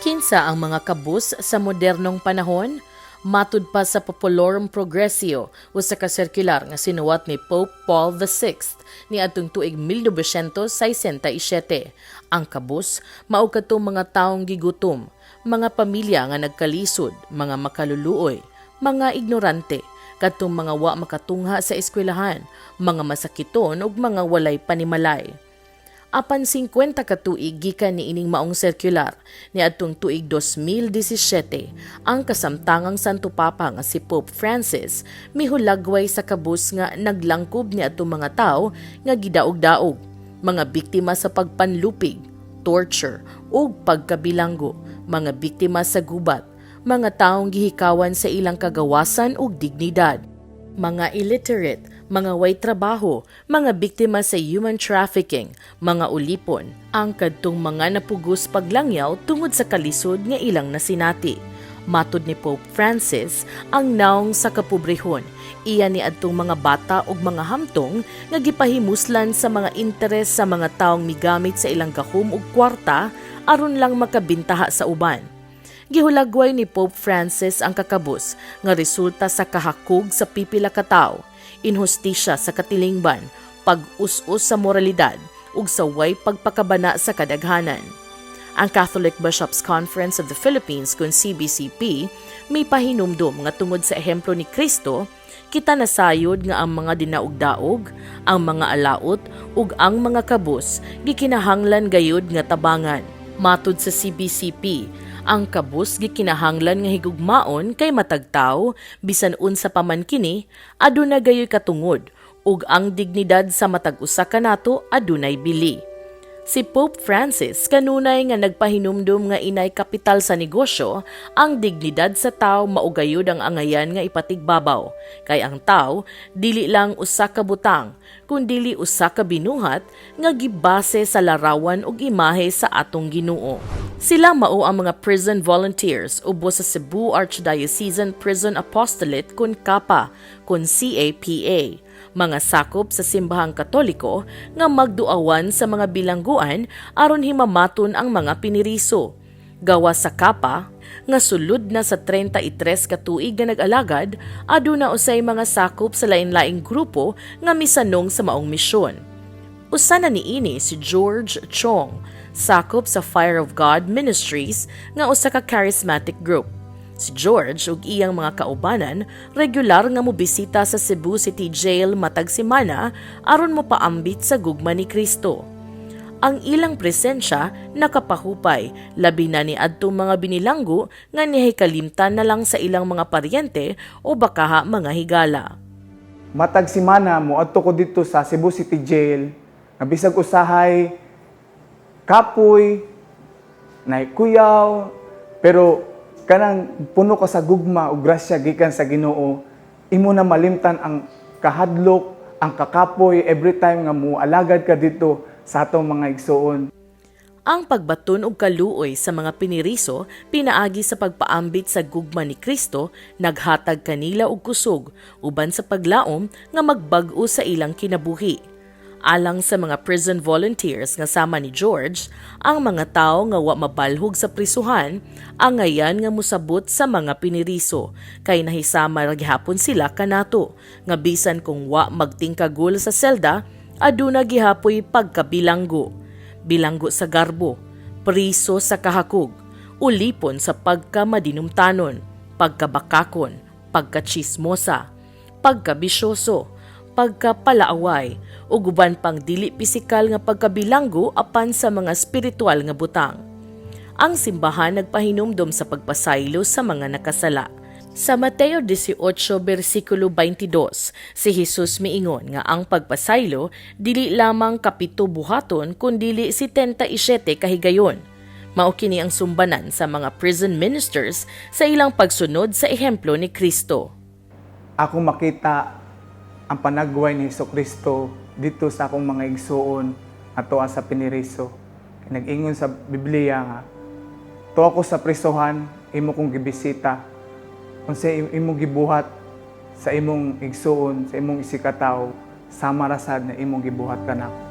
Kinsa ang mga kabus sa modernong panahon? Matud pa sa Populorum Progressio, usa ka sirkular nga sinuwat ni Pope Paul VI niadtong tuig 1967. Ang kabus mao kadtong mga taong gigutom, mga pamilya nga nagkalisod, mga makaluluoy, mga ignorante, kadtong mga wa makatungha sa eskwelahan, mga masakiton ug mga walay panimalay. Apan 50 ka tuig gikan niining maong sirkular, niadtong tuig 2017, ang kasamtangang Santo Papa nga si Pope Francis mihulagway sa kabus nga naglangkob niadtong mga tawo nga gidaog-daog, mga biktima sa pagpanlupig, torture ug pagkabilanggo, mga biktima sa gubat, mga taong gihikawan sa ilang kagawasan ug dignidad, mga illiterate, mga way trabaho, mga biktima sa human trafficking, mga ulipon, ang kadtong mga napugos paglangyaw tungod sa kalisod nga ilang nasinati. Matud ni Pope Francis, ang nawong sa kapobrehon, iya niadtong mga bata ug mga hamtong nga gipahimuslan sa mga interes sa mga taong migamit sa ilang gahom ug kwarta aron lang makabintaha sa uban. Gihulagway ni Pope Francis ang kakabus nga resulta sa kahakog sa pipila ka tawo, inhustisya sa katilingban, pag-us-us sa moralidad ug sa way pagpakabana sa kadaghanan. Ang Catholic Bishops Conference of the Philippines kun CBCP may pahinumdum nga tungod sa ehemplo ni Kristo, kita nasayod nga ang mga dinaog-daog, ang mga alaot ug ang mga kabus gikinahanglan gayud nga tabangan. Matud sa CBCP, ang kabus gikinahanglan nga higugmaon kay matag tawo, bisan unsa pa man kini, aduna gayoy katungod ug ang dignidad sa matag usa kanato adunay bili. Si Pope Francis kanunay nga nagpahinumdum nga inay kapital sa negosyo, ang dignidad sa tao mao gayud ang angayan nga ipatigbabaw. Kay ang tao dili lang usa ka butang, kundili usa ka binuhat nga gibase sa larawan ug imahe sa atong Ginoo. Sila mao ang mga prison volunteers ubos sa Cebu Archdiocesan Prison Apostolate kun KAPA kun CAPA, mga sakop sa Simbahang Katoliko nga magduawan sa mga bilangguan aron himamaton ang mga piniriso. Gawas sa KAPA, nga sulod na sa 33 ka tuig nga nag-alagad, aduna usay mga sakop sa lain-laing grupo nga misanong sa maong misyon. Usa na niini si George Chong, sakop sa Fire of God Ministries nga usa ka charismatic group. Si George ug iyang mga kaubanan regular nga mobisita sa Cebu City Jail matag semana aron mopaambit sa gugma ni Kristo. Ang ilang presensya nakapahupay, labi na niadtong mga binilanggo nga nihikalimtan na lang sa ilang mga paryente o bakaha mga higala. Matag semana mo adto ko dito sa Cebu City Jail nga bisag usahay kapoy, naikuyaw, pero kanang puno ka sa gugma ug grasya gikan sa Ginoo, imo na malimtan ang kahadlok, ang kakapoy every time nga mo alagad ka dito sa atong mga igsuon. Ang pagbaton og kaluoy sa mga piniriso pinaagi sa pagpaambit sa gugma ni Kristo naghatag kanila og kusog uban sa paglaom nga magbag-o sa ilang kinabuhi. Alang sa mga prison volunteers nga sama ni George, ang mga tao nga wa mabalhog sa prisuhan, angayan nga musabot sa mga piniriso, kay nahisama ra gihapon sila kanato, nga bisan kung wa magtingkagul sa selda, aduna gihapoy pagkabilanggo, bilanggo sa garbo, priso sa kahakog, ulipon sa pagkamadinumtanon, pagkabakakon, pagkachismosa, pagkabisyoso, pagkapalaaway, ug uban pang dili pisikal nga pagkabilanggo apan sa mga spiritual nga butang. Ang simbahan nagpahinumdom sa pagpasaylo sa mga nakasala. Sa Mateo 18 bersikulo 22, si Jesus miingon nga ang pagpasaylo dili lamang kapito buhaton kundili 77 kahigayon. Mao kini ang sumbanan sa mga prison ministers sa ilang pagsunod sa ehemplo ni Kristo. Ako makita ang panagway ni Hesus Kristo dito sa akong mga igsuon ato sa piniriso. Nag-ingon sa Biblia nga tuwa ko sa prisuhan, imo kong gibisita. Unsa imong gibuhat sa imong igsuon, sa imong isigkatawo, sama ra sad na imong gibuhat kanako.